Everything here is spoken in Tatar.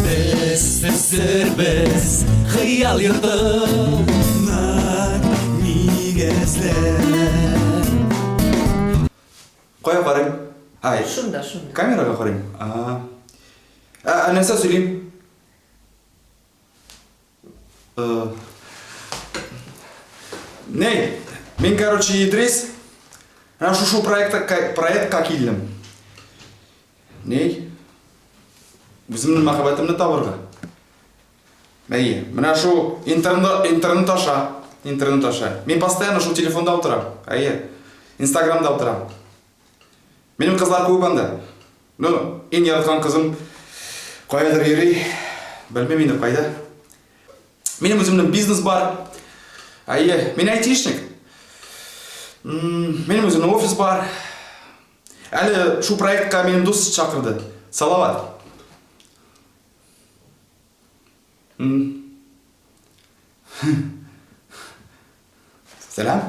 Без төзербез хыял йортын Нык нигезле. Кая карыйм? Ай. Шунда, шунда. Камерага карыйм. А. Ә, нәрсә сөйлим? Э, Ней, мин, короче, Идрис. Менә шушы проектка проектка килдем. Ней? Үземнең мәхәббәтемне табырга. Әйе, менә шу интернет интернет аша, интернет аша. Мин постоянно шу телефонда утырам. Әйе. Инстаграмда утырам. Минем кызлар күп анда. Ну, иң яраткан кызым каядыр йөри. Белмим инде кайда. Минем үземнең бизнес бар. Әйе, мин айтишник. Минем үземнең офис бар. Әле шу проектка минем дус чакырды. Салават. Сәлам.